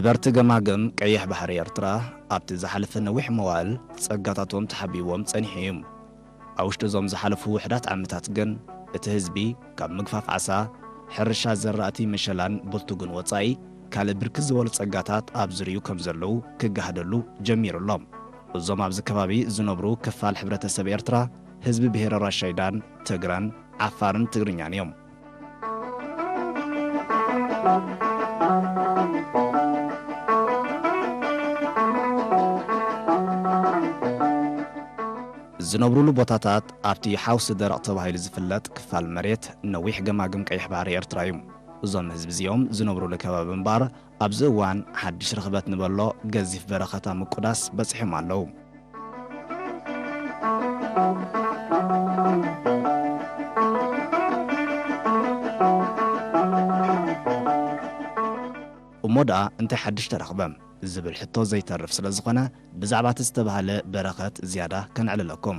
ነበርቲ ገማግም ቀይሕ ባሕሪ ኤርትራ ኣብቲ ዝሓለፈ ነዊሕ መዋእል ጸጋታቶም ተሓቢዎም ጸኒሑ እዩ። ኣብ ውሽጢ እዞም ዝሓለፉ ውሕዳት ዓመታት ግን፣ እቲ ህዝቢ ካብ ምግፋፍ ዓሳ፣ ሕርሻ ዘራእቲ፣ መሸላን ብልቱግን ወጻኢ፣ ካልእ ብርክት ዝበሉ ጸጋታት ኣብ ዙርያኡ ከም ዘለዉ ክገሃደሉ ጀሚሩ ኣሎ። እዞም ኣብዚ ከባቢ ዝነብሩ ክፋል ሕብረተሰብ ኤርትራ፣ ህዝቢ ብሄረ ራሻይዳን፣ ትግረን፣ ዓፋርን ትግርኛን እዮም። ዝነብሩሉ ቦታታት ኣብቲ ሓውሲ ደረቕ ተባሂሉ ዝፍለጥ ክፋል መሬት ነዊሕ ገማግም ቀይሕ ባሕሪ ኤርትራ እዩ። እዞም ህዝቢ እዚኦም ዝነብሩሉ ከባቢ እምበኣር፣ ኣብዚ እዋን ሓድሽ ርኽበት ንበሎ ገዚፍ በረኸት ኣብ ምቁዳስ በጺሖም ኣለዉ። እሞ ደኣ እንታይ ሓድሽ ተረኽበ? ዝብል ሕቶ ዘይተርፍ ስለ ዝኾነ፣ ብዛዕባ እቲ ዝተባህለ በረኸት ዝያዳ ከነዕልለኩም።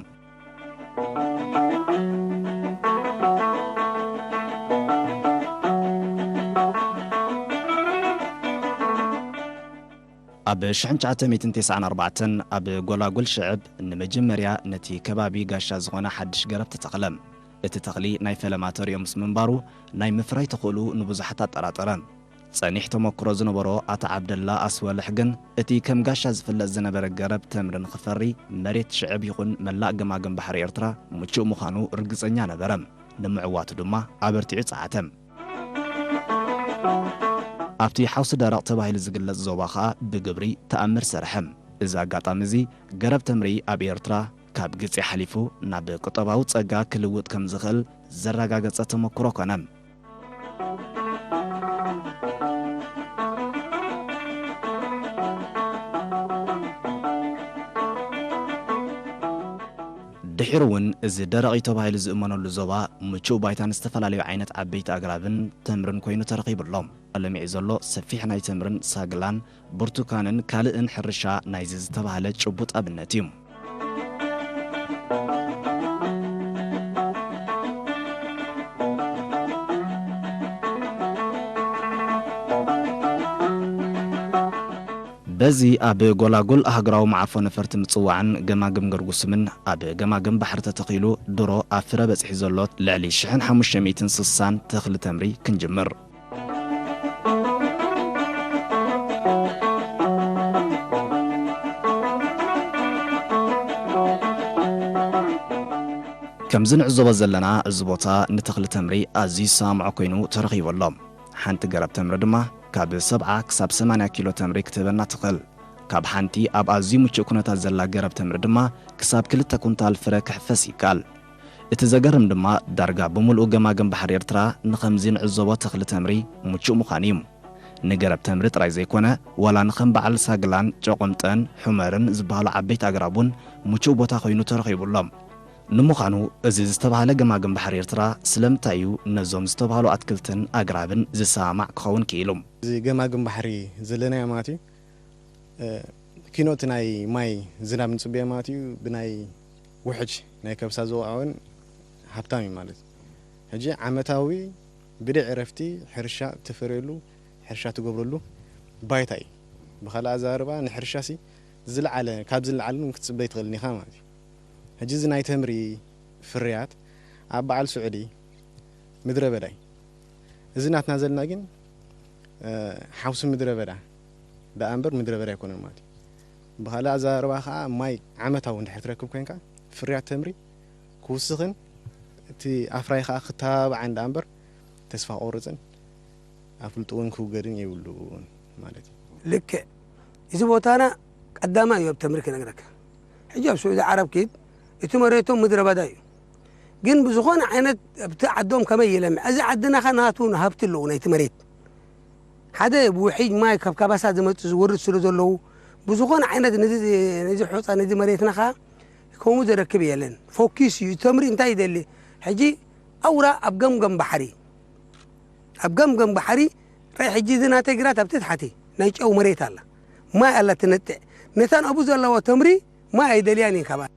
ኣብ ሽሕን ትሽዓተ ሚእትን ተስዓን ኣርባዕተን ኣብ ጎላጉል ሽዕብ ንመጀመርያ ነቲ ከባቢ ጋሻ ዝኾነ ሓድሽ ገረብ ተተኽለ። እቲ ተኽሊ ናይ ፈለማ ተርእዮ ምስ ምንባሩ፣ ናይ ምፍራይ ተኽእልኡ ንብዙሓት ኣጠራጠረ። ጸኒሕ ተመክሮ ዝነበሮ ኣቶ ዓብደላ ኣስወልሕ ግን፣ እቲ ከም ጋሻ ዝፍለጥ ዝነበረ ገረብ ተምሪ ንኽፈሪ፣ መሬት ሽዕብ ይኹን መላእ ገማግም ባሕሪ ኤርትራ ምቹእ ምዃኑ ርግጸኛ ነበረ። ንምዕዋቱ ድማ ኣበርቲዑ ጸዓተ። ኣብቲ ሓውሲ ደረቕ ተባሂሉ ዝግለጽ ዞባ ኸኣ ብግብሪ ተኣምር ሰርሐ። እዚ ኣጋጣሚ እዚ፣ ገረብ ተምሪ ኣብ ኤርትራ ካብ ግዜ ሓሊፉ ናብ ቁጠባዊ ጸጋ ክልውጥ ከም ዝኽእል ዘረጋገጸ ተመክሮ ኮነ። ድሒሩ እውን፣ እዚ ደረቕ እዩ ተባሂሉ ዝእመነሉ ዞባ፣ ምቹእ ባይታን ዝተፈላለዩ ዓይነት ዓበይቲ ኣግራብን ተምርን ኮይኑ ተረኺቡ ኣሎ። ኣለሚዑ ዘሎ ሰፊሕ ናይ ተምርን ሳግላን፣ ብርቱካንን ካልእን ሕርሻ ናይዚ ዝተባህለ ጭቡጥ ኣብነት እዩ። በዚ ኣብ ጎላጉል ኣህጉራዊ መዓርፎ ነፈርቲ ምጽዋዕን ገማግም ገርጉስምን ኣብ ገማግም ባሕሪ ተተኺሉ ድሮ ኣብ ፍረ በጺሑ ዘሎ ልዕሊ ሽሕን ሓሙሽተ ሚእትን ስሳን ተኽሊ ተምሪ ክንጅምር። ከምዚ ንዕዘቦ ዘለና፣ እዚ ቦታ ንተኽሊ ተምሪ ኣዝዩ ዝሰማምዖ ኮይኑ ተረኺቡ ኣሎ። ሓንቲ ገረብ ተምሪ ድማ ካብ ሰብዓ ክሳብ ሰማንያ ኪሎ ተምሪ ክትህበና ትኽእል። ካብ ሓንቲ ኣብ ኣዝዩ ምቹእ ኩነታት ዘላ ገረብ ተምሪ ድማ ክሳብ ክልተ ኩንታል ፍረ ክሕፈስ ይከኣል። እቲ ዘገርም ድማ፣ ዳርጋ ብምሉኡ ገማግም ባሕሪ ኤርትራ ንኸምዚ ንዕዘቦ ተኽሊ ተምሪ ምቹእ ምዃኑ እዩ። ንገረብ ተምሪ ጥራይ ዘይኮነ፣ ዋላ ንኸም በዓል ሳግላን፣ ጨቖምጠን፣ ሑመርን ዝበሃሉ ዓበይቲ ኣግራብ እውን ምቹእ ቦታ ኮይኑ ተረኺቡ ኣሎ። ንምዃኑ፣ እዚ ዝተባህለ ገማግም ባሕሪ ኤርትራ ስለምንታይ እዩ ነዞም ዝተባህሉ ኣትክልትን ኣግራብን ዝሰማማዕ ክኸውን ክኢሉ? እዚ ገማግም ባሕሪ ዘለናዮ ማለት እዩ፣ እ፣ ኪኖ እቲ ናይ ማይ ዝናብ ንጽበዮ ማለት እዩ፣ ብናይ ውሕጅ ናይ ከብሳ ዝወቕዐ እውን ሃብታም እዩ ማለት እዩ። ሕጂ ዓመታዊ ብደይ ዕረፍቲ ሕርሻ እተፈርየሉ፣ ሕርሻ ትገብረሉ ባይታ እዩ። ብኻልእ ኣዘራርባ፣ ንሕርሻሲ ዝለዓለ፣ ካብዚ ንላዕሊ እውን ክትጽበ ኣይትኽእልን ኢኻ ማለት እዩ። ሕጂ እዚ ናይ ተምሪ ፍርያት ኣብ በዓል ስዑዲ ምድረ በዳ እዩ። እዚ ናትና ዘለና ግን፣ እ፣ ሓውሲ ምድረ በዳ ደኣ እምበር ምድረ በዳ ኣይኮነን ማለት እዩ። ብኻልእ ኣዘራርባ ኸዓ፣ ማይ ዓመታዊ እንድሕር ትረክብ ኮይንካ፣ ፍርያት ተምሪ ክውስኽን እቲ ኣፍራይ ኸዓ ክተባባዕን ደኣ እምበር ተስፋ ክቆርጽን ኣፍልጦ እውን ክውገድን የብሉን ማለት እዩ። ልክዕ። እዚ ቦታና ቀዳማይ እዩ ኣብ ተምሪ ክነግረካ። ሕጂ ኣብ ስዑዲ ዓረብ ኪድ፣ እቲ መሬቶም ምድረ በዳ እዩ። ግን ብዝኾነ ዓይነት ኣብቲ ዓዶም ከመይ ይለምዕ? እዚ ዓድና ኸ ናቱ ሃብቲ ኣለዎ ናይቲ መሬት። ሓደ ብውሕጅ ማይ ካብ ካባሳ ዝመጽእ ዝወርድ ስለ ዘለዉ፣ ብዝኾነ ዓይነት ነዚ፣ ነዚ ሑጻ፣ ነዚ መሬትና ኸ ከምኡ ዝረክብ የለን። ፎኪስ እዩ። ተምሪ እንታይ ይደሊ? ሕጂ ኣውራ ኣብ ገምገም ባሕሪ፣ ኣብ ገምገም ባሕሪ፣ ራይ ሕጂ እዚ ናተይ ግራት ኣብቲ ታሕቲ ናይ ጨው መሬት ኣላ። ማይ ኣላ ትነጥዕ። ነተን ኣብኡ ዘለዋ ተምሪ ማይ ኣይደልያን እየን ካብኣ።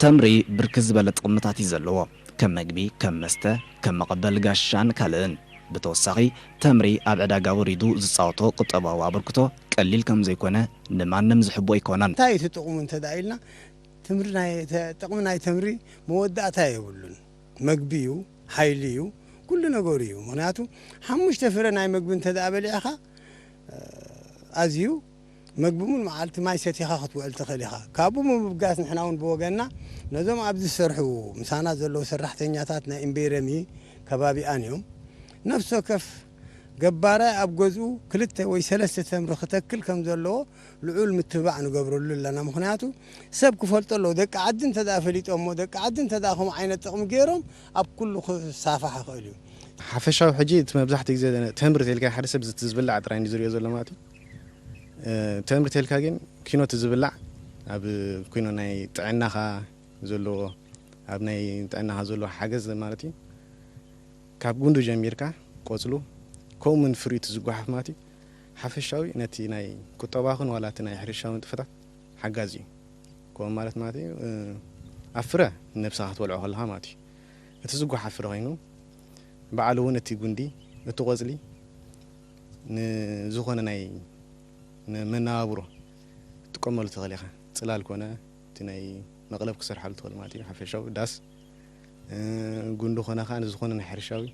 ተምሪ ብርክት ዝበለ ጥቕምታት እዩ ዘለዎ። ከም መግቢ፣ ከም መስተ፣ ከም መቐበሊ ጋሻን ካልእን። ብተወሳኺ፣ ተምሪ ኣብ ዕዳጋ ወሪዱ ዝፃወቶ ቁጠባዊ ኣበርክቶ ቀሊል ከም ዘይኮነ ንማንም ዝሕቦ ኣይኮነን። እንታይ እዩ እቲ ጥቕሙ እንተ ደኣ ኢልና፣ ትምሪ ናይ፣ ተ-፣ ጥቕሚ ናይ ተምሪ መወዳእታ የብሉን። መግቢ እዩ፣ ሓይሊ እዩ፣ ኩሉ ነገሩ እዩ። ምኽንያቱ፣ ሓሙሽተ ፍረ ናይ መግቢ እንተ ደኣ በሊዕኻ፣ ኣዝዩ መግቢ እውን መዓልቲ ማይ ሰቲኻ ክትውዕል ትኽእል ኢኻ። ካብኡ ምብጋስ ንሕና እውን ብወገንና ነዞም ኣብዚ ዝሰርሑ ምሳና ዘለዉ ሰራሕተኛታት ናይ እምቤረሚ ከባቢኣን እዮም። ነፍሲ ወከፍ ገባራይ ኣብ ገዝኡ ክልተ ወይ ሰለስተ ተምሪ ክተክል ከም ዘለዎ ልዑል ምትብባዕ ንገብረሉ ኣለና። ምኽንያቱ ሰብ ክፈልጦ ኣለዎ። ደቂ ዓዲ እንተ ደኣ ፈሊጦሞ፣ ደቂ ዓዲ እንተ ደኣ ከምኡ ዓይነት ጥቕሚ ገይሮም ኣብ ኩሉ ክሳፋሕ ይኽእል እዩ። ሓፈሻዊ ሕጂ እቲ መብዛሕትኡ ግዜ ተምሪ ተልካ ሓደ ሰብ ዝት-፣ ዝብላዕ ጥራይ እንዲ ዝሪኦ ዘሎ ማለት እዩ። እ፣ ተምሪ ተልካ ግን ኪኖ እቲ ዝብላዕ ኣብ ኪኖ ናይ ጥዕናኻ ዘለዎ፣ ኣብ ናይ ጥዕናኻ ዘለዎ ሓገዝ ማለት እዩ። ካብ ጉንዱ ጀሚርካ ቆጽሉ፣ ከምኡ እውን ፍሪኡ እቲ ዝጓሓፍ ማለት እዩ። ሓፈሻዊ ነቲ ናይ ቁጠባኽን ዋላ እቲ ናይ ሕርሻዊ ንጥፈታት ሓጋዚ እዩ። ከምኡ ማለት ማለት እዩ፣ እ፣ ኣብ ፍረ ነብስኻ ክትበልዖ ከለኻ ማለት እዩ። እቲ ዝጓሓፍ ፍረ ኮይኑ፣ ባዕሉ እውን እቲ ጉንዲ፣ እቲ ቆጽሊ ንዝኾነ ናይ ንመነባብሮ ክትጥቀመሉ ትኽእል ኢኻ። ጽላል ኮነ፣ እቲ ናይ መቕለብ ክሰርሓሉ ትኽእል ማለት እዩ። ሓፈሻዊ ዳስ፣ እ፣ ጉንዲ ኮነ ከኣ ንዝኾነ ናይ ሕርሻዊ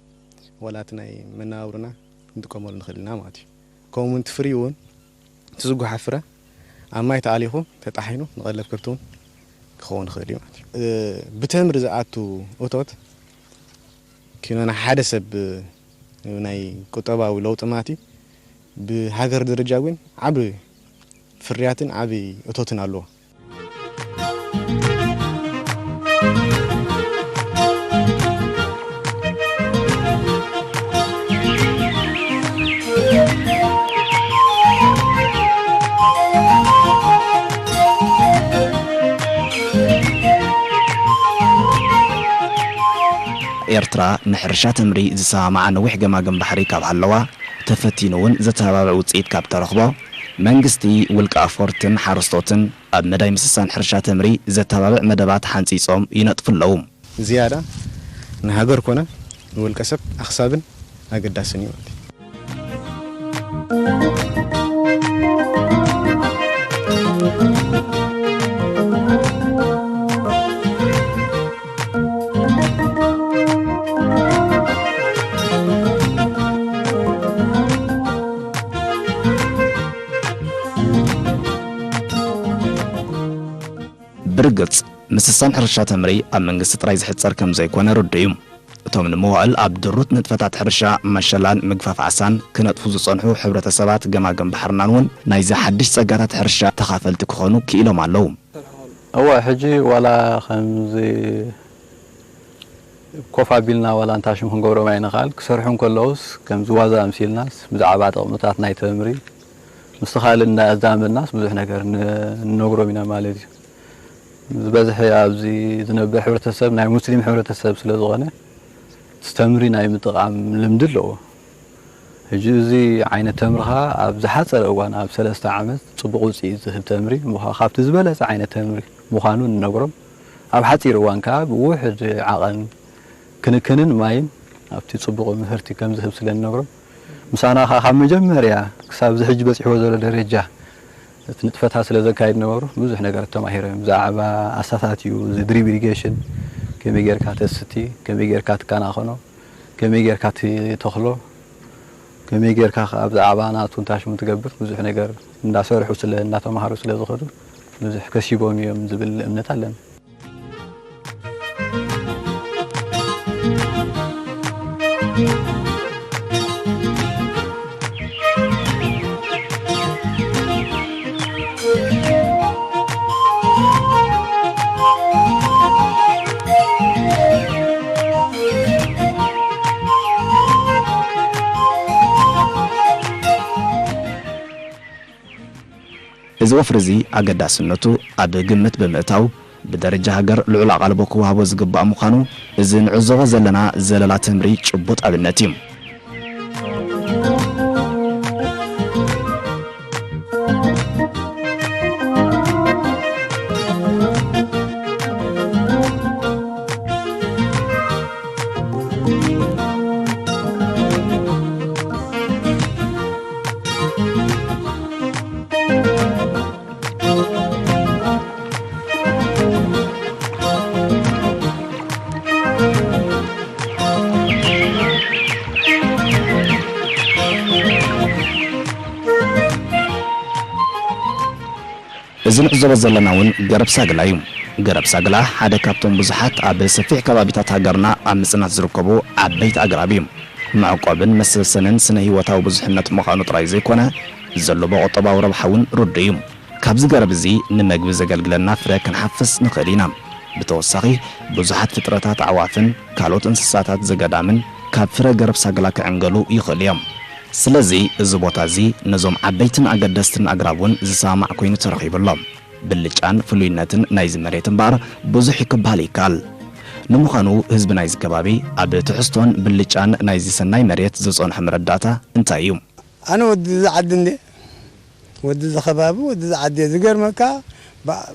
ዋላ እቲ ናይ መነባብሮና ክንጥቀመሉ ንኽእል ኢና ማለት እዩ። ከምኡ እውን እቲ ፍሪኡ እውን እቲ ዝጓሓፍ ፍረ ኣብ ማይ ተኣሊኹ ተጣሒኑ ንቐለብ ከብቲ እውን ክኸውን ይኽእል እዩ ማለት እዩ። እ፣ ብተምሪ ዝኣቱ እቶት ኪኖና ሓደ ሰብ ናይ ቁጠባዊ ለውጢ ማለት እዩ። ብሃገር ደረጃ ግን ዓቢ ፍርያትን ዓቢ እቶትን ኣለዎ። ኤርትራ ንሕርሻ ተምሪ ዝሰማማዓ ነዊሕ ገማግም ባሕሪ ካብ ሃለዋ፣ ተፈቲኑ እውን ዘተባብዕ ውጽኢት ካብ ተረኽቦ፣ መንግስቲ፣ ውልቀ ኣፎርትን ሓረስቶትን ኣብ መዳይ ምስሳን ሕርሻ ተምሪ ዘተባብዕ መደባት ሓንጺጾም ይነጥፉ ኣለዉ። ዝያዳ ንሃገር ኮነ ንውልቀ ሰብ ኣኽሳብን ኣገዳስን እዩ ማለት እዩ። ብርግጽ፣ ምስሳን ሕርሻ ተምሪ ኣብ መንግስቲ ጥራይ ዝሕጸር ከም ዘይኮነ ርዱእ እዩ። እቶም ንመዋእል ኣብ ድሩት ንጥፈታት ሕርሻ፣ መሸላን ምግፋፍ ዓሳን ክነጥፉ ዝጸንሑ ሕብረተሰባት ገማግም ባሕርናን እውን ናይዚ ሓድሽ ጸጋታት ሕርሻ ተኻፈልቲ ክኾኑ ክኢሎም ኣለዉ። እወ፣ ሕጂ ዋላ ከምዚ ኮፍ ኣቢልና ዋላ እንታ ሽም ክንገብሮም ኣይንኽኣል። ክሰርሑ እንከለዉስ ከምዚ ዋዛ ኣምሲልናስ ብዛዕባ ጥቕምታት ናይ ተምሪ ምስቲ ካልእ እንዳኣዛመድናስ ብዙሕ ነገር ን-፣ ንነግሮም ኢና ማለት እዩ። ዝበዝሐ ኣብዚ ዝነብር ሕብረተሰብ ናይ ሙስሊም ሕብረተሰብ ስለ ዝኾነ፣ እቲ ተምሪ ናይ ምጥቓም ልምዲ ኣለዎ። ሕጂ እዚ ዓይነት ተምሪ ኸኣ ኣብ ዝሓጸረ እዋን፣ ኣብ ሰለስተ ዓመት ጽቡቕ ውጽኢት ዝህብ ተምሪ ምዃ-፣ ካብቲ ዝበለጸ ዓይነት ተምሪ ምዃኑ ንነግሮም። ኣብ ሓጺር እዋን ከኣ ብውሑድ ዓቐን ክንክንን ማይን ኣብቲ ጽቡቕ ምህርቲ ከም ዝህብ ስለ ንነግሮም፣ ምሳና ኸኣ ካብ መጀመርያ ክሳብ እዚ ሕጂ በጺሕዎ ዘሎ ደረጃ እቲ ንጥፈታት ስለ ዘካይድ ነበሩ፣ ብዙሕ ነገር ተማሂሮም እዮም። ብዛዕባ ኣሳታትዩ፣ እዚ ድሪፕ ኢሪጌሽን፣ ከመይ ጌርካ ተስቲ፣ ከመይ ጌርካ ትከናኸኖ፣ ከመይ ጌርካ ትተኽሎ፣ ከመይ ጌርካ ከኣ ብዛዕባ ናቱ እንታይ ሽሙ ትገብር፣ ብዙሕ ነገር እንዳሰርሑ ስለ፣ እንዳተማሃሩ ስለ ዝኸዱ፣ ብዙሕ ከሲቦም እዮም ዝብል እምነት ኣለኒ። እዚ ወፍሪ እዚ ኣገዳስነቱ ኣብ ግምት ብምእታው፣ ብደረጃ ሃገር ልዑል ኣቓልቦ ክወሃቦ ዝግባእ ምዃኑ፣ እዚ ንዕዘቦ ዘለና ዘለላ ተምሪ ጭቡጥ ኣብነት እዩ። እዚ ንዕዘቦ ዘለና እውን ገረብ ሳግላ እዩ። ገረብ ሳግላ ሓደ ካብቶም ብዙሓት ኣብ ሰፊሕ ከባቢታት ሃገርና ኣብ ምጽናት ዝርከቡ ዓበይቲ ኣግራብ እዩ። መዕቆብን መሰሰንን ስነ ህይወታዊ ብዙሕነት ምዃኑ ጥራይ ዘይኮነ፣ ዘለዎ ቁጠባዊ ረብሓ እውን ርዱእ እዩ። ካብዚ ገረብ እዚ ንመግቢ ዘገልግለና ፍረ ክንሓፍስ ንኽእል ኢና። ብተወሳኺ፣ ብዙሓት ፍጥረታት ኣዕዋፍን ካልኦት እንስሳታት ዘገዳምን ካብ ፍረ ገረብ ሳግላ ክዕንገሉ ይኽእሉ እዮም። ስለዚ፣ እዚ ቦታ እዚ ነዞም ዓበይትን ኣገደስትን ኣግራብ እውን ዝሰማማዕ ኮይኑ ተረኺቡ ኣሎ። ብልጫን ፍሉይነትን ናይዚ መሬት እምበኣር ብዙሕ እዩ ክበሃል ይከኣል። ንምዃኑ፣ ህዝቢ ናይዚ ከባቢ ኣብ ትሕዝቶን ብልጫን ናይዚ ሰናይ መሬት ዝጸንሖ መረዳእታ እንታይ እዩ? ኣነ ወዲ እዚ ዓዲ እንዴ፣ ወዲ እዚ ከባቢ፣ ወዲ እዚ ዓዲ እየ። ዝገርመካ፣ ባ-፣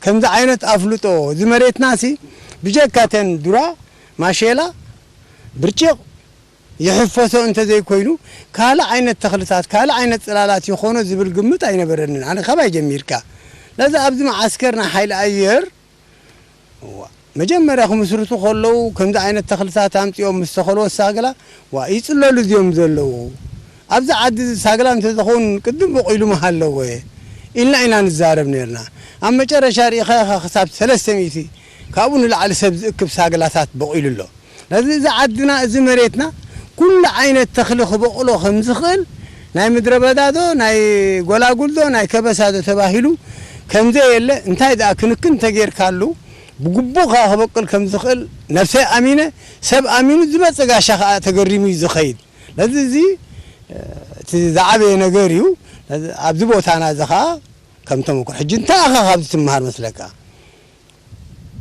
ከምዚ ዓይነት ኣፍልጦ፣ እዚ መሬትናሲ ብጀካ ተን ዱራ፣ ማሼላ፣ ብርጭቕ፣ ይሕፈሶ እንተዘይኮይኑ፣ ካልእ ዓይነት ተኽልታት፣ ካልእ ዓይነት ጽላላት ይኾኖ ዝብል ግምት ኣይነበረንን። ኣነ ካባይ ጀሚርካ። ነዚ ኣብዚ መዓስከር ናይ ሓይሊ ኣየር፣ እዋ፣ መጀመርያ ክምስርቱ ከለዉ፣ ከምዚ ዓይነት ተኽልታት ኣምጺኦም ምስ ተኸልዎ ሳግላ፣ ዋ፣ ይጽለሉ እዚኦም ዘለዉ። ኣብዚ ዓዲ ሳግላ እንተዝኸውን ቅድም በቂሉ ምሃለወ ኢልና ኢና ንዛረብ ነርና። ኣብ መጨረሻ ርኢኻ ኢኻ ክሳብ ሰለስተ ሚእቲ ካብኡ ንላዕሊ ሰብ ዝእክብ ሳግላታት በቂሉ ኣሎ። ነዚ እዚ ዓድና፣ እዚ መሬትና፣ ኩሉ ዓይነት ተኽሊ ክበቕሎ ከም ዝኽእል፣ ናይ ምድረ በዳ ዶ፣ ናይ ጎላጉል ዶ፣ ናይ ከበሳ ዶ ተባሂሉ ከም ዘየለ፣ እንታይ ደኣ ክንክን እንተጌርካሉ፣ ብግቡእ ከኣ ክበቅል ከም ዝኽእል ነብሰይ ኣሚነ፣ ሰብ ኣሚኑ ዝመጽእ ጋሻ ከኣ ተገሪሙ እዩ ዝኸይድ። ነዚ እዚ፣ እ፣ እቲ ዝዓበየ ነገር እዩ። ነዚ ኣብዚ ቦታና እዚ ከኣ ከም ተመኩሮ፣ ሕጂ እንታይ ኢኻ ካብዚ ትመሃር መስለካ?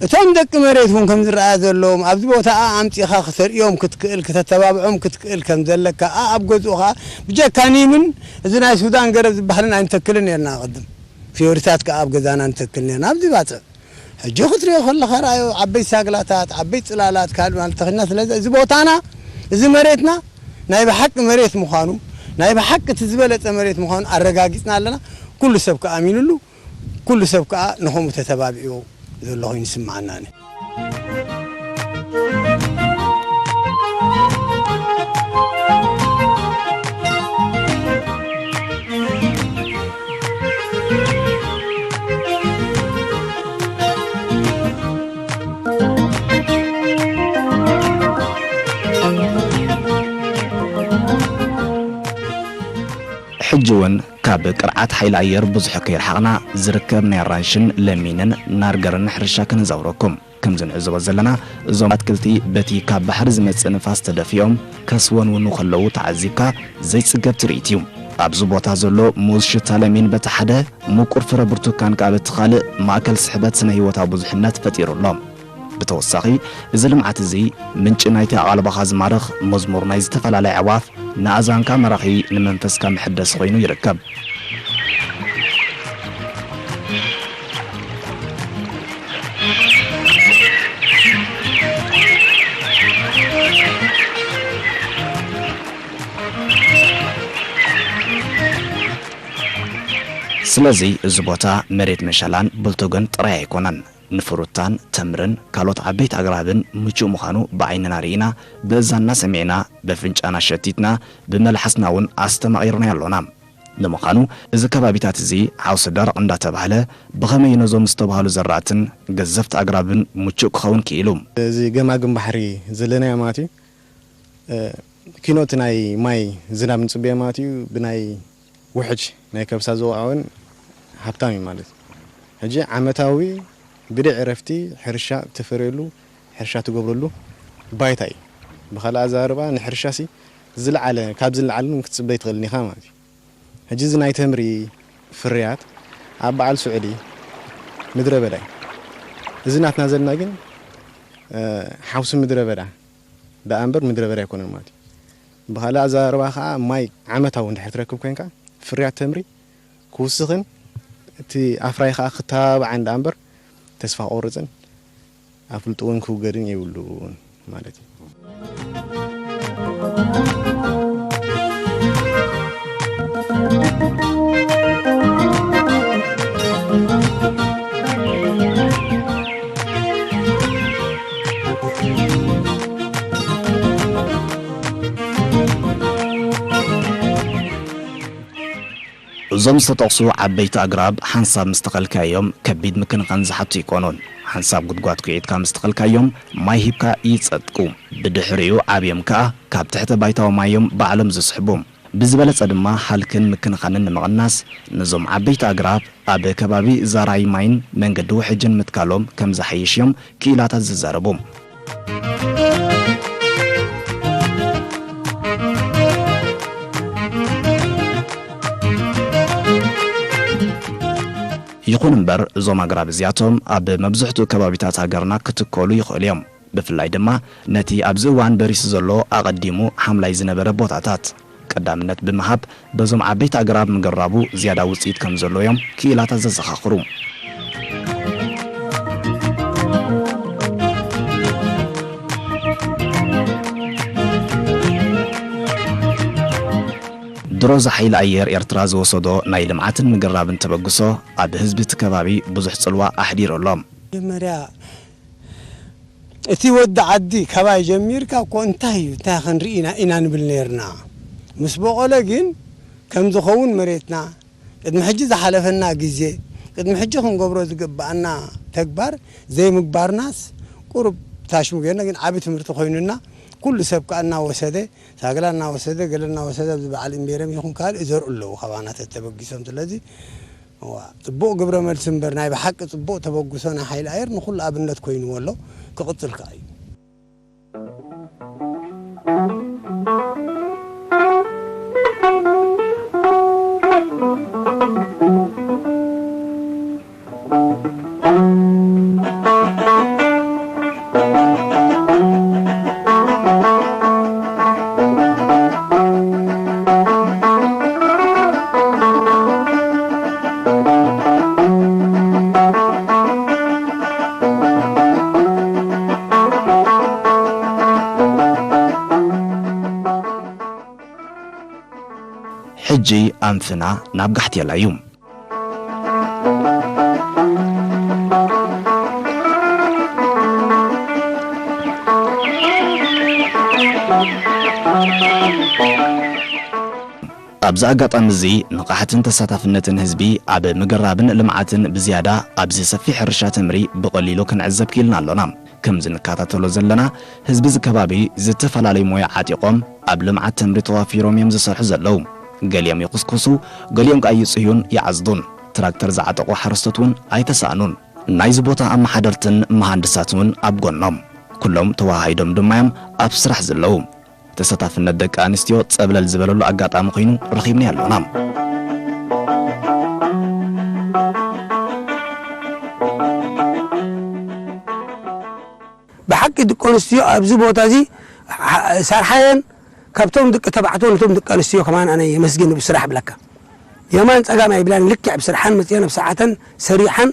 እቶም ደቂ መሬት እውን ከም ዝረኣያ ዘለዎም ኣብዚ ቦታኣ ኣምጺኻ ክተርእዮም ክትክእል፣ ክተተባብዖም ክትክእል ከም ዘለካ፣ ኣብ ገዝኡ ኸኣ ብጀካ ኒምን እዚ ናይ ሱዳን ገረብ ዝበሃልን ኣይንተክልን ነርና። ቅድም ፍዮሪታት ከኣ ኣብ ገዛና ንተክል ነርና። ኣብዚ ባጽዕ ሕጂ ክትሪኦ ከለኻ፣ ረኣዮ፣ ዓበይቲ ሳግላታት፣ ዓበይቲ ጽላላት፣ ካልእ ማለት ተኺልና። ስለዚ እዚ ቦታና፣ እዚ መሬትና ናይ ብሓቂ መሬት ምዃኑ፣ ናይ ብሓቂ እቲ ዝበለጸ መሬት ምዃኑ ኣረጋጊጽና ኣለና። ኩሉ ሰብ ከኣ ኣሚኑሉ፣ ኩሉ ሰብ ከኣ ንኸምኡ ተተባቢዑ ዘሎ ኮይኑ ይስምዓና። ሕጂ እውን ካብ ቅርዓት ሓይሊ ኣየር ብዙሕ ከይረሓቕና ዝርከብ ናይ ኣራንሽን ለሚንን ናርገርን ሕርሻ ከነዛውረኩም። ከምዚ ንዕዘቦ ዘለና፣ እዞም ኣትክልቲ በቲ ካብ ባሕሪ ዝመጽእ ንፋስ ተደፊኦም ከስወንውኑ ከለዉ ተዓዚብካ ዘይጽገብ ትርኢት እዩ። ኣብዚ ቦታ ዘሎ ሙዝ ሽታ ለሚን በቲ ሓደ፣ ምቁር ፍረ ብርቱካን ከኣ በቲ ካልእ፣ ማእከል ስሕበት ስነ ህይወታዊ ብዙሕነት ፈጢሩ ኣሎ። ብተወሳኺ፣ እዚ ልምዓት እዚ ምንጪ ናይቲ ኣቓልቦኻ ዝማርኽ መዝሙር ናይ ዝተፈላለያ ኣዕዋፍ፣ ንኣእዛንካ ማራኺ፣ ንመንፈስካ መሐደሲ ኮይኑ ይርከብ። ስለዚ፣ እዚ ቦታ መሬት መሸላን ብልቶገን ጥራይ ኣይኮነን። ንፍሩታን ተምርን ካልኦት ዓበይቲ ኣግራብን ምቹእ ምዃኑ ብዓይንና ርኢና፣ ብእዛንና ሰሚዕና፣ በፍንጫና ሸቲትና፣ ብመልሓስና እውን ኣስተማቒርናዮ ኣሎና። ንምዃኑ፣ እዚ ከባቢታት እዚ ሓውሲ ደረቕ እንዳተባህለ፣ ብኸመይ ነዞም ዝተባህሉ ዘራእትን ገዘፍቲ ኣግራብን ምቹእ ክኸውን ክኢሉ? እዚ ገማግም ባሕሪ ዘለናዮ ማለት እዩ። እ፣ ኪኖ እቲ ናይ ማይ ዝናብ ንጽበዮ ማለት እዩ። ብናይ ውሕጅ ናይ ከብሳ ዝወቕዐ እውን ሃብታም እዩ ማለት እዩ። ሕጂ ዓመታዊ ብደይ ዕረፍቲ ሕርሻ እተፈርየሉ፣ ሕርሻ ትገብረሉ ባይታ እዩ። ብኻልእ ኣዘራርባ ንሕርሻሲ ዝለዓለ፣ ካብዚ ንላዕሊ እውን ክትጽበ ኣይትኽእልን ኢኻ ማለት እዩ። ሕጂ እዚ ናይ ተምሪ ፍርያት ኣብ በዓል ስዑዲ ምድረ በዳ እዩ። እዚ ናትና ዘለና ግን፣ እ፣ ሓውሲ ምድረ በዳ ደኣ እምበር ምድረ በዳ ኣይኮነን ማለት እዩ። ብኻልእ ኣዘራርባ ኸዓ ማይ ዓመታዊ እንድሕር ትረክብ ኮይንካ ፍርያት ተምሪ ክውስኽን እቲ ኣፍራይ ኸዓ ክተባባዓን ደኣ እምበር ተስፋ ክቆርጽን ኣፍልጦ እውን ክውገድን የብሉን ማለት እዩ። እዞም ዝተጠቕሱ ዓበይቲ ኣግራብ ሓንሳብ ምስ ተኸልካዮም ከቢድ ምክንኻን ዝሓቱ ኣይኮኑን። ሓንሳብ ጉድጓድ ኩዒትካ ምስ ተኸልካዮም ማይ ሂብካ ይጸድቁ። ብድሕሪኡ ዓብዮም ከኣ ካብ ትሕተ ባይታዊ ማዮም ባዕሎም ዝስሕቡ። ብዝበለጸ ድማ ሃልክን ምክንኻንን ንምቕናስ ነዞም ዓበይቲ ኣግራብ ኣብ ከባቢ ዛራይ ማይን መንገዲ ውሕጅን ምትካሎም ከም ዝሓይሽ እዮም ክኢላታት ዝዛረቡ። ይኹን እምበር፣ እዞም ኣግራብ እዚኣቶም ኣብ መብዝሕትኡ ከባቢታት ሃገርና ክትከሉ ይኽእሉ እዮም። ብፍላይ ድማ ነቲ ኣብዚ እዋን በሪሱ ዘሎ ኣቐዲሙ ሓምላይ ዝነበረ ቦታታት ቀዳምነት ብምሃብ፣ በዞም ዓበይቲ ኣግራብ ምግራቡ ዝያዳ ውጽኢት ከም ዘሎ እዮም ክኢላታት ዘዘኻኽሩ። ድሮ እዚ ሓይሊ ኣየር ኤርትራ ዝወሰዶ ናይ ልምዓትን ምግራብን ተበግሶ ኣብ ህዝቢ እቲ ከባቢ ብዙሕ ጽልዋ ኣሕዲሩ ኣሎ። መጀመርያ እቲ ወዲ ዓዲ ካባይ ጀሚርካ እኮ እንታይ እዩ፣ እንታይ ክንርኢ ኢና፣ ኢና ንብል ነርና። ምስ በቆለ ግን ከም ዝኸውን መሬትና፣ ቅድሚ ሕጂ ዝሓለፈና ግዜ፣ ቅድሚ ሕጂ ክንገብሮ ዝግብኣና ተግባር ዘይምግባርናስ ቁሩብ ታሽሙ ጌርና፣ ግን ዓቢ ትምህርቲ ኮይኑና፣ ኩሉ ሰብ ከኣ እናወሰደ፣ ሳግላ እናወሰደ፣ ገለ እናወሰደ፣ ኣብዚ በዓል እምቤረም ይኹን ካልእ ይዘርኡ ኣለዉ፣ ካባና ተተበጊሶም። ስለዚ፣ እዋ፣ ጽቡቕ ግብረ መልሲ እምበር፣ ናይ ብሓቂ ጽቡቕ ተበግሶ ናይ ሓይሊ ኣየር ንኹሉ ኣብነት ኮይንዎ ኣሎ፣ ክቕጽል ከኣ እዩ። ሕጂ ኣንፍና ናብ ጋሕቴላ እዩ። ኣብዚ ኣጋጣሚ እዚ ንቕሓትን ተሳታፍነትን ህዝቢ ኣብ ምግራብን ልምዓትን ብዝያዳ ኣብዚ ሰፊሕ ሕርሻ ተምሪ ብቐሊሉ ክንዕዘብ ክኢልና ኣሎና። ከምዚ ንከታተሎ ዘለና ህዝቢ እዚ ከባቢ ዝተፈላለዩ ሞያ ዓጢቖም ኣብ ልምዓት ተምሪ ተዋፊሮም እዮም ዝሰርሑ ዘለዉ። ገሊኦም ይኹስኩሱ፣ ገሊኦም ከኣ ይጽህዩን ይዓጽዱን። ትራክተር ዝዓጠቑ ሓረስቶት እውን ኣይተሳእኑን። ናይዚ ቦታ ኣመሓደርትን መሃንድሳትን እውን ኣብ ጎኖም። ኩሎም ተወሃሂዶም ድማ እዮም ኣብ ስራሕ ዘለዉ። ተሳታፍነት ደቂ ኣንስትዮ ጸብለል ዝበለሉ ኣጋጣሚ ኮይኑ ረኺብናዮ ኣሎና። ብሓቂ ደቂ ኣንስትዮ ኣብዚ ቦታ እዚ ሓ-፣ ሰርሓ እየን። ካብቶም ደቂ ተባዕትዮ ነቶም ደቂ ኣንስትዮ ከማን ኣነ የመስግን ብስራሕ ብለካ። የማን ጸጋም ኣይብላን፣ ልክዕ ብስርሓን መጺአን ኣብ ሰዓተን ሰሪሓን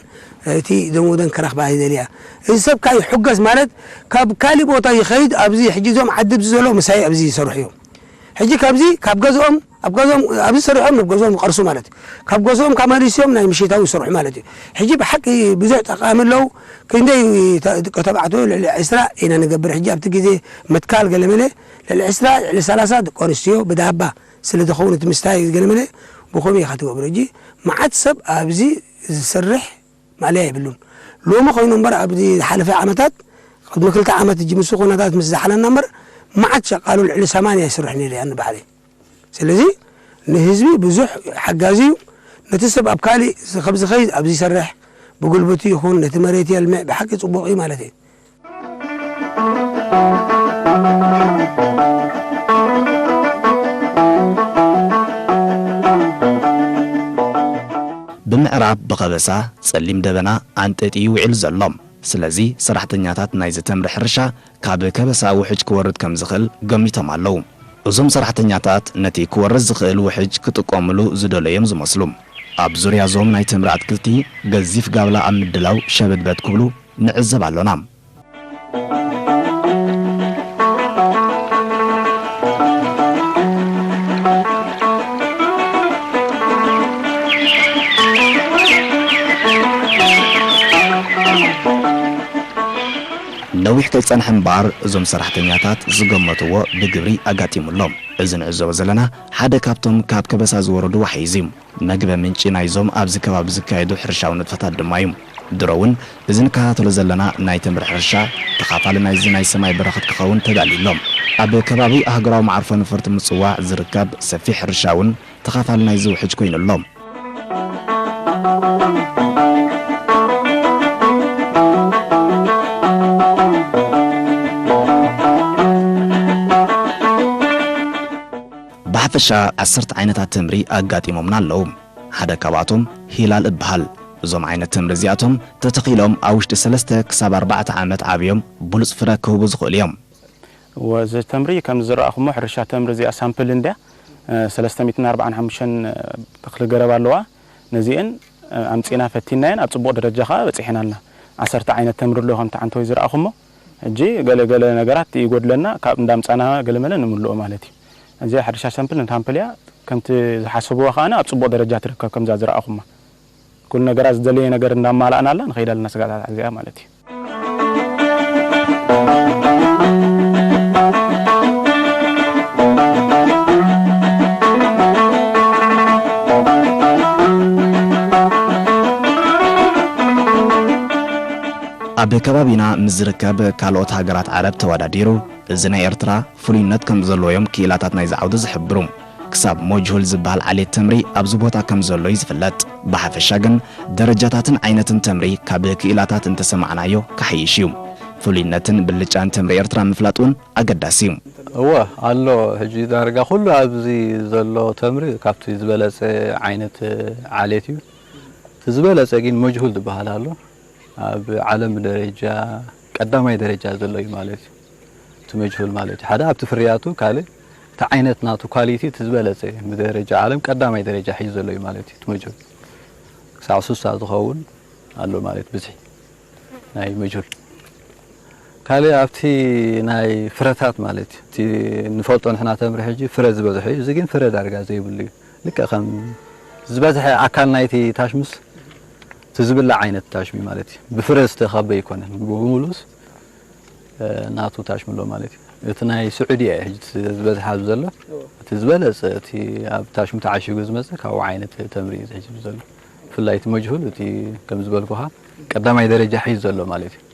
እቲ ደሞዘን ክረኽባ ይደልያ። እዚ ሰብ ከኣ ይሕገዝ ማለት ካብ ካሊእ ቦታ ይኸይድ፣ ኣብዚ ሕጂ እዞም ዓዲ ኣብዚ ዘሎ ምሳይ ኣብዚ ይሰርሑ እዮም። ሕጂ ካብዚ ካብ ገዝኦም ኣብ ገዝኦም ኣብዚ ሰሪሖም ናብ ገዝኦም ይቐርሱ ማለት እዩ። ካብ ገዝኦም ካብ መሊስዮም ናይ ምሽታዊ ይሰርሑ ማለት እዩ። ሕጂ ብሓቂ ብዙሕ ጠቓሚ ኣለዉ። ክንደይ ተ-፣ ደቂ ተባዕትዮ ልዕሊ ዕስራ ኢና ንገብር። ሕጂ ኣብቲ ግዜ መትካል ገለመለ ልዕሊ ዕስራ፣ ልዕሊ ሰላሳ ደቂ ኣንስትዮ ብዳባ ስለ ዝኸውን እቲ ምስታይ ገለመለ ብኸመይ ኢኻ ትገብሮ? ሕጂ መዓት ሰብ ኣብዚ ዝሰርሕ ማእለያ የብሉን። ሎሚ ኮይኑ እምበር ኣብዚ ዝሓለፈ ዓመታት፣ ቅድሚ ክልተ ዓመት ሕጂ ምስ ኩነታት ምስ ዝሓለና እምበር መዓት ሸቃሉ ልዕሊ ሰማንያ ይስርሕ ነይሩ እያ ንባዕለይ። ስለዚ ንህዝቢ ብዙሕ ሓጋዚ እዩ። ነቲ ሰብ ኣብ ካሊእ ከም ዝኸይድ ኣብዚ ይሰርሕ፣ ብጉልበቱ ይኹን ነቲ መሬት የልምዕ፣ ብሓቂ ጽቡቕ እዩ ማለት እዩ። ብምዕራብ ብኸበሳ ጸሊም ደበና ኣንጠጢዩ ውዒሉ ዘሎ። ስለዚ ሰራሕተኛታት ናይዚ ተምሪ ሕርሻ ካብ ከበሳ ውሕጅ ክወርድ ከም ዝኽእል ገሚቶም ኣለዉ። እዞም ሰራሕተኛታት ነቲ ክወርድ ዝኽእል ውሕጅ ክጥቀሙሉ ዝደለዮም ዝመስሉ። ኣብ ዙርያ እዞም ናይ ተምሪ ኣትክልቲ ገዚፍ ጋብላ ኣብ ምድላው ሸበድበድ ክብሉ ንዕዘብ ኣሎና። ነዊሕ ከይጸንሐ እምበኣር፣ እዞም ሰራሕተኛታት ዝገመትዎ ብግብሪ ኣጋጢሙ ኣሎ። እዚ ንዕዘቦ ዘለና ሓደ ካብቶም ካብ ከበሳ ዝወረዱ ዋሕዚ እዩ። መግቢ ምንጪ ናይዞም ኣብዚ ከባቢ ዝካየዱ ሕርሻዊ ንጥፈታት ድማ እዩ። ድሮ እውን እዚ ንከታተሎ ዘለና ናይ ተምሪ ሕርሻ ተኻፋሊ ናይዚ ናይ ሰማይ በረኸት ክኸውን ተዳልዩ ኣሎ። ኣብ ከባቢ ኣህጉራዊ መዓርፎ ነፈርቲ ምጽዋዕ ዝርከብ ሰፊሕ ሕርሻ እውን ተኻፋሊ ናይዚ ውሕጅ ኮይኑ ኣሎ። ብሓፈሻ ዓሰርተ ዓይነታት ተምሪ ኣጋጢሞምና ኣለዉ። ሓደ ካብኣቶም ሂላል እበሃል። እዞም ዓይነት ተምሪ እዚኣቶም ተተኺሎም ኣብ ውሽጢ ሰለስተ ክሳብ ኣርባዕተ ዓመት ዓብዮም ብሉጽ ፍረ ክህቡ ዝኽእሉ እዮም። ወዚ ተምሪ ከም ዝረኣኹሞ ሕርሻ ተምሪ እዚኣ ሳምፕል እንድያ፣ እ፣ ሰለስተ ሚእትን ኣርባዓን ሓሙሽተን ተኽሊ ገረብ ኣለዋ። ነዚአን፣ እ፣ ኣምጺእና ፈቲናየን ኣብ ጽቡቕ ደረጃ ከኣ በጺሐን ኣለና። ዓሰርተ ዓይነት ተምሪ ኣሎ ከምቲ ዓንተወይ ዝረኣኹሞ። ሕጂ ገለ ገለ ነገራት ይጎድለና፣ ካብ እንዳምጻና ገለመለ ንምልኦ ማለት እዩ። እዚኣ ሕርሻ ሳምፕል ንታምፕል እያ። ከምቲ ዝሓሰብዋ ከኣ ኣብ ጽቡቕ ደረጃ ትርከብ ከምዛ ዝረኣኹማ። ኩሉ ነገራት ዝደለየ ነገር እንዳማላእናላ ንኸይድ ኣለና ስጋታት እዚኣ ማለት እዩ። ኣብ ከባቢና ምስ ዝርከብ ካልኦት ሃገራት ዓረብ ተወዳዲሩ፣ እዚ ናይ ኤርትራ ፍሉይነት ከም ዘለዎ እዮም ክኢላታት ናይዚ ዓውዲ ዝሕብሩ። ክሳብ ሞጅሁል ዝበሃል ዓሌት ተምሪ ኣብዚ ቦታ ከም ዘሎ እዩ ዝፍለጥ። ብሓፈሻ ግን ደረጃታትን ዓይነትን ተምሪ ካብ ክኢላታት እንተሰማዕናዮ ክሓይሽ እዩ። ፍሉይነትን ብልጫን ተምሪ ኤርትራ ምፍላጥ እውን ኣገዳሲ እዩ። እወ ኣሎ። ሕጂ ዳርጋ ኩሉ ኣብዚ ዘሎ ተምሪ ካብቲ ዝበለጸ ዓይነት ዓሌት እዩ። እቲ ዝበለጸ ግን መጅሁል ዝበሃል ኣሎ። ኣብ ዓለም ደረጃ ቀዳማይ ደረጃ ዘሎ እዩ ማለት እዩ። እቲ መጅሁል ማለት እዩ። ሓደ ኣብቲ ፍርያቱ፣ ካልእ እቲ ዓይነት ናቱ ኳሊቲ እቲ ዝበለጸ እዩ። ብደረጃ ዓለም ቀዳማይ ደረጃ ሒዙ ዘሎ እዩ ማለት እዩ። እቲ መጅሁል ክሳዕ ሱሳ ዝኸውን ኣሎ ማለት ብዝሒ ናይ መጅሁል። ካልእ ኣብቲ ናይ ፍረታት ማለት እዩ። እቲ ንፈልጦ ንሕና ተምሪ ሕጂ ፍረ ዝበዝሖ እዩ። እዚ ግን ፍረ ዳርጋ ዘይብሉ እዩ። ልክዕ ከም ዝበዝሐ ኣካል ናይቲ ታሽምስ እቲ ዝብላዕ ዓይነት ታሽሚ ማለት እዩ። ብፍረ ዝተኸበ ኣይኮነን። ብሙሉስ፣ እ፣ ናቱ ታሽሚ ኣሎ ማለት እዩ። እቲ ናይ ስዑዲ እዩ ሕጂ ዝበዝሐ ኣብዚ ዘሎ። እቲ ዝበለጸ፣ እቲ ኣብ ታሽሚ ተዓሺጉ ዝመጽእ ካብኡ ዓይነት ተምሪ እዩ ሕጂ ዘሎ። ብፍላይ እቲ መጅሁል፣ እቲ ከም ዝበልኩኻ ቀዳማይ ደረጃ ሒዙ ዘሎ ማለት እዩ።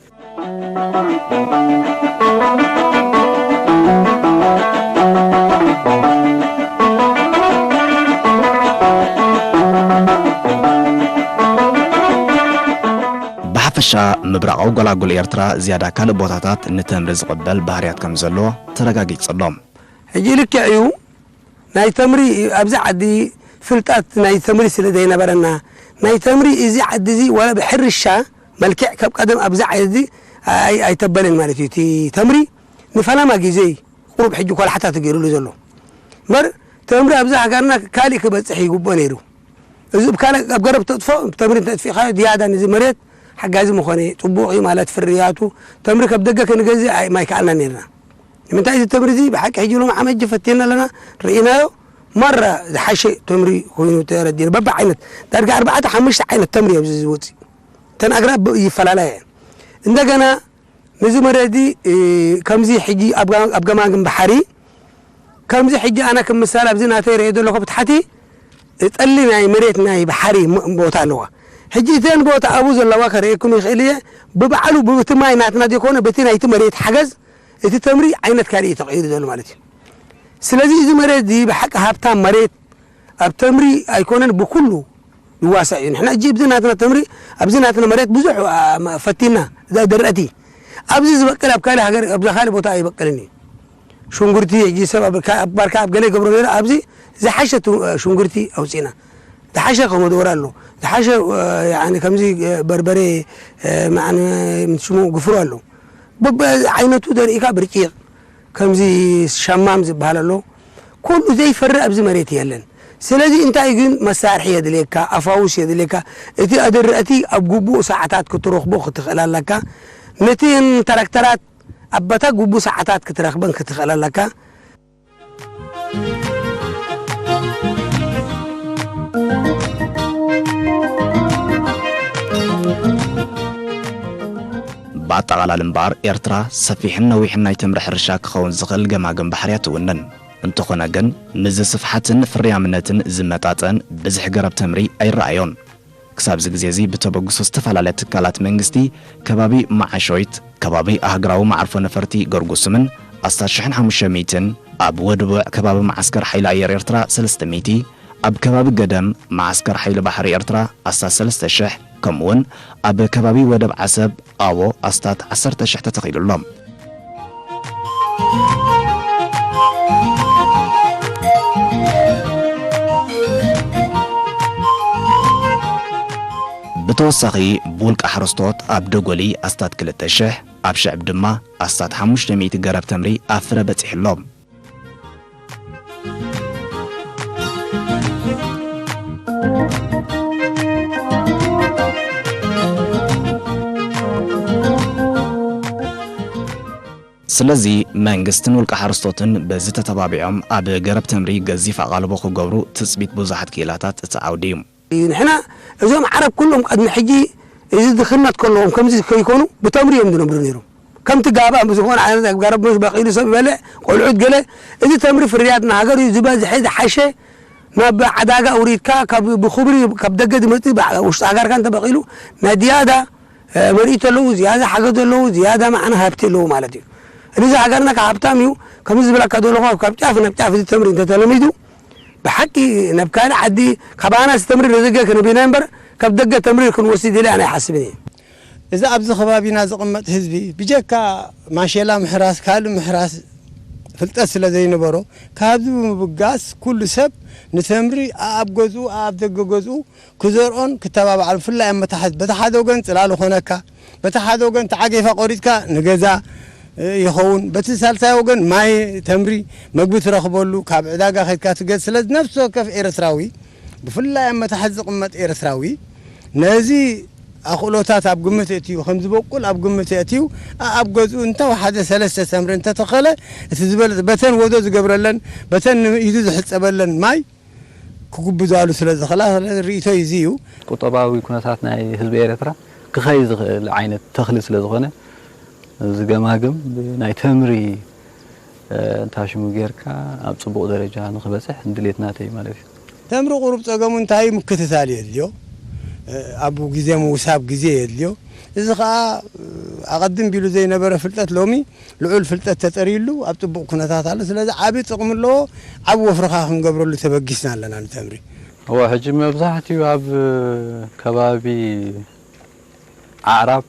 ብሓፈሻ ምብራቓዊ ጎላጉል ኤርትራ ዝያዳ ካልእ ቦታታት ንተምሪ ዝቕበል ባህርያት ከም ዘለዎ ተረጋጊጹ ኣሎ። ሕጂ ልክዕ እዩ። ናይ ተምሪ ኣብዚ ዓዲ ፍልጠት ናይ ተምሪ ስለ ዘይነበረና፣ ናይ ተምሪ እዚ ዓዲ እዚ ዋላ ብሕርሻ መልክዕ ካብ ቀደም ኣብዚ ዓዲ እዚ ኣይ-፣ ኣይተበለን ማለት እዩ። እቲ ተምሪ ንፈለማ ግዜ ቁሩብ ሕጂ ኮላሕታ ተገይሩሉ ዘሎ። እምበር ተምሪ ኣብዚ ሃገርና ካልእ ክበጽሕ ይግብኦ ነይሩ። እዚ ብካልእ ኣብ ገረብ ተጥፎ፣ ተምሪ እንተጥፊእካዮ ዝያዳ ነዚ መሬት ሓጋዚ ምኾነ፣ ጽቡቕ እዩ ማለት ፍርያቱ። ተምሪ ካብ ደገ ክንገዝእ ኣይ-፣ ማይከኣልና ነይርና። ንምንታይ እዚ ተምሪ እዚ ብሓቂ ሕጂ ሎም ዓመት ፈቲና ኣለና፣ ርኢናዮ፣ ማራ ዝሓሸ ተምሪ ኮይኑ ተረዲእና። በብዓይነት ዳርጋ ኣርባዕተ ሓሙሽተ ዓይነት ተምሪ ኣብዚ ዝወፅእ። እተን ኣግራብ ብ-፣ ይፈላለያ እየን። እንደገና ነዚ መሬት እዚ፣ እ፣ ከምዚ ሕጂ ኣብ ጋ-፣ ኣብ ገማግም ባሕሪ፣ ከምዚ ሕጂ ኣነ ከም ምሳሌ ኣብዚ ናተይ ርእየ ዘለኹ ብታሕቲ፣ እ፣ ጠሊ ናይ መሬት ናይ ባሕሪ ም-፣ ቦታ ኣለዋ። ሕጂ እተን ቦታ ኣብኡ ዘለዋ ከርእየኩም ይኽእል እየ። ብባዕሉ ብቲ ማይ ናትና ዘይኮነ በቲ ናይቲ መሬት ሓገዝ እቲ ተምሪ ዓይነት ካልእ እዩ ተቐይሩ ዘሎ ማለት እዩ። ስለዚ እዚ መሬት እዚ ብሓቂ ሃብታም መሬት ኣብ ተምሪ ኣይኮነን ብኩሉ ይዋሳእ እዩ። ንሕና እጂ ኣብዚ ናትና ተምሪ ኣብዚ ናትና መሬት ብዙሕ፣ አ፣ ፈቲና እዛ ደረእቲ ኣብዚ ዝበቅል ኣብ ካልእ ሃገር ኣብዛ ካልእ ቦታ ኣይበቅልን እዩ። ሽንጉርቲ ሕጂ ሰብ ኣብ ካ-፣ ኣብ ባርካ ኣብ ገለ ይገብሮ ነይሩ ኣብዚ ዝሓሸ ቱ-፣ ሽንጉርቲ ኣውፂና። ዝሓሸ ኮመዶሮ ኣሎ። ዝሓሸ፣ እ፣ ያኒ ከምዚ፣ እ፣ በርበሬ፣ እ፣ ማዕነ ሽሙ ግፍሮ ኣሎ። በብዓይነቱ ዘርእካ ብርጭቕ፣ ከምዚ ሸማም ዝበሃል ኣሎ። ኩሉ ዘይፈሪ ኣብዚ መሬት የለን። ስለዚ እንታይ ግን መሳርሒ የድልየካ፣ ኣፋውስ የድልየካ። እቲ ኣደረእቲ ኣብ ግቡእ ሰዓታት ክትረኽቦ ክትኽእል ኣለካ። ነቲ ትራክተራት ኣብ በታ ግቡእ ሰዓታት ክትረኽበን ክትኽእል ኣለካ። ኣጠቓላሊ እምበኣር፣ ኤርትራ ሰፊሕን ነዊሕን ናይ ተምሪ ሕርሻ ክኸውን ዝኽእል ገማግም ባሕርያ ትውንን። እንተኾነ ግን፣ ምስ ስፍሓትን ፍርያምነትን ዝመጣጠን ብዝሒ ገረብ ተምሪ ኣይረኣዮን። ክሳብዚ ግዜ እዚ ብተበግሶ ዝተፈላለያ ትካላት መንግስቲ፣ ከባቢ መዓሾይት፣ ከባቢ ኣህግራዊ መዓርፎ ነፈርቲ ገርጉስምን ኣስታት ሽሕን ሓሙሽተ ሚእትን፣ ኣብ ወድቡዕ ከባቢ መዓስከር ሓይሊ ኣየር ኤርትራ ሰለስተ ሚእቲ፣ ኣብ ከባቢ ገደም መዓስከር ሓይሊ ባሕሪ ኤርትራ ኣስታት ሰለስተ ሽሕ፣ ከምኡውን ኣብ ከባቢ ወደብ ዓሰብ ኣዎ ኣስታት ዓሰርተ ሽሕ ተተኺሉ ኣሎ። ብተወሳኺ፣ ብውልቂ ሓረስቶት ኣብ ደጎሊ ኣስታት ክልተ ሽሕ፣ ኣብ ሽዕብ ድማ ኣስታት ሓሙሽተ ሚእቲ ገረብ ተምሪ ኣብ ፍረ በጺሑ ኣሎ። ስለዚ መንግስትን ውልቀ ሓረስቶትን በዚ ተተባቢዖም ኣብ ገረብ ተምሪ ገዚፍ ኣቓልቦ ክገብሩ ትጽቢት ብዙሓት ክኢላታት እቲ ዓውዲ እዩ። እዩ። ንሕና እዞም ዓረብ ኩሎም ቅድሚ ሕጂ እዚ ድኽነት ከለዎም ከምዚ ከይኮኑ ብተምሪ እዮም ዝነብሩ ነይሮም። ከምቲ ጋባ ብዝኾነ ዓይነት ኣብ ገረብ ምሽ በቒሉ ሰብ ይበልዕ፣ ቆልዑት ገለ፣ እዚ ተምሪ ፍርያት ንሃገር እዩ ዝበዝሐ ዝሓሸ። ናብ ዓዳጋ ኣውሪድካ ካብ ብኽብሪ ካብ ደገ ዝመጽእ ባ-፣ ውሽጢ ሃገርካ እንተበቒሉ ናይ ዝያዳ፣ እ፣ መርኢት ኣለዉ፣ ዝያዳ ሓገዝ ኣለዉ፣ ዝያዳ መዓና ሃብቲ ኣለዉ ማለት እዩ። እዚ ሃገርና ካብ ሃብታም እዩ። ከምዚ ዝብለካ ዘለኹ ካብ ጫፍ ናብ ጫፍ እዚ ተምሪ እንተተለሚዱ ብሓቂ ናብ ካልእ ዓዲ ካብ ኣናስ ተምሪ ንደገ ክነብና እምበር ካብ ደገ ተምሪ ክንወስድ ኢለ ኣነ ኣይሓስብን እየ። እዚ ኣብዚ ከባቢና ዝቕመጥ ህዝቢ ብጀካ ማሸላ ምሕራስ ካልእ ምሕራስ ፍልጠት ስለ ዘይነበሮ፣ ካብዚ ብምብጋስ ኩሉ ሰብ ንተምሪ ኣብ ገዝኡ ኣብ ደገ ገዝኡ ክዘርኦን ክተባብዓሉ፣ ብፍላይ ኣብ መታሕት በቲ ሓደ ወገን ጽላል ኾነካ፣ በቲ ሓደ ወገን ተዓጌፋ ቆሪጽካ ንገዛ፣ እ፣ ይኸውን፣ በቲ ሳልሳይ ወገን ማይ ተምሪ መግቢ ትረኽበሉ፣ ካብ ዕዳጋ ከድካ ትገዝ። ስለዚ ነፍሲ ወከፍ ኤርትራዊ፣ ብፍላይ ኣብ መታሕት ዝቕመጥ ኤርትራዊ፣ ነዚ ኣኽእሎታት ኣብ ግምት እትዩ፣ ከም ዝበቁል ኣብ ግምት እትዩ፣ ኣ-፣ ኣብ ገዝኡ እንተወሓደ ሰለስተ ተምሪ እንተተኸለ፣ እቲ ዝበለጸ በተን ወዶ ዝገብረለን፣ በተን ንኢዱ ዝሕጸበለን ማይ ክጉብዛሉ ስለ ዝኽእላ፣ ርእይቶይ እዚ እዩ። ቁጠባዊ ኩነታት ናይ ህዝቢ ኤርትራ ክኸይ ዝኽእል ዓይነት ተኽሊ ስለ ዝኾነ፣ እዚ ገማግም ብናይ ተምሪ፣ እ፣ እንታሽሙ ጌርካ ኣብ ጽቡቕ ደረጃ ንኽበጽሕ ድሌት ናተይ ማለት እዩ። ተምሪ ቁሩብ ጸገሙ እንታይ እዩ? ምክትታል የድልዮ። እ፣ ኣብ ግዜ ምውሳብ ግዜ የድልዮ። እዚ ኸኣ፣ እ፣ ኣቐድም ቢሉ ዘይነበረ ፍልጠት ሎሚ ልዑል ፍልጠት ተጸርዩሉ ኣብ ጽቡቕ ኩነታት ኣሎ። ስለዚ ዓቢ ጥቕሚ ኣለዎ። ዓቢ ወፍሪ ኸኣ ክንገብረሉ ተበጊስና ኣለና ንተምሪ። እወ፣ ሕጂ መብዛሕትኡ ኣብ ከባቢ ኣዕራብ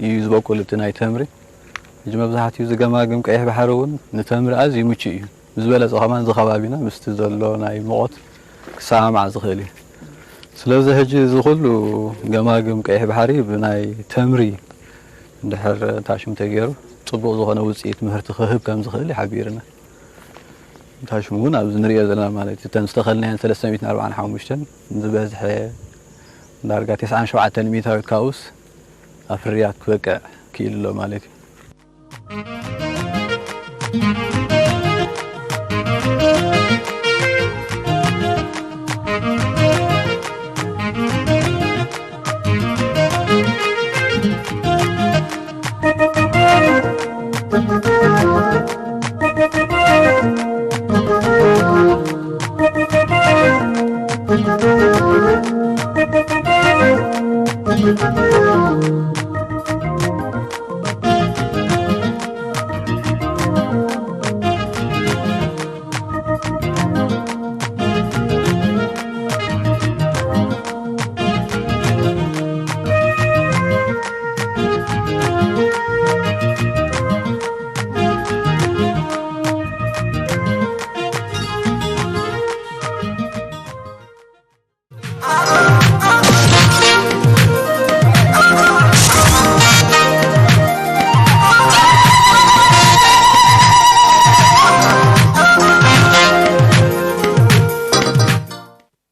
እዩ ዝበቁል እቲ ናይ ተምሪ። ሕጂ መብዛሕትኡ እዚ ገማግም ቀይሕ ባሕሪ እውን ንተምሪ ኣዝዩ ምቹእ እዩ። ብዝበለጸ ከማን እዚ ከባቢና ምስቲ ዘሎ ናይ ሙቐት ክሰማማዕ ዝኽእል እዩ። ስለዚ ሕጂ እዚ ኩሉ ገማግም ቀይሕ ባሕሪ ብናይ ተምሪ እንድሕር ታሽም ተገይሩ ጽቡቕ ዝኾነ ውጽኢት ምህርቲ ክህብ ከም ዝኽእል እዩ ሓቢርና። ታሽም እውን ኣብዚ ንሪኦ ዘለና ማለት እዩ። እተን ዝተኸልናየን ሰለስተ ሚእትን ኣርባዓን ሓሙሽተን ዝበዝሐ ዳርጋ ተስዓን ሸውዓተን ሚእታዊት ካብኡስ ኣብ ፍርያት ክበቅዕ ክኢሉ ኣሎ ማለት እዩ።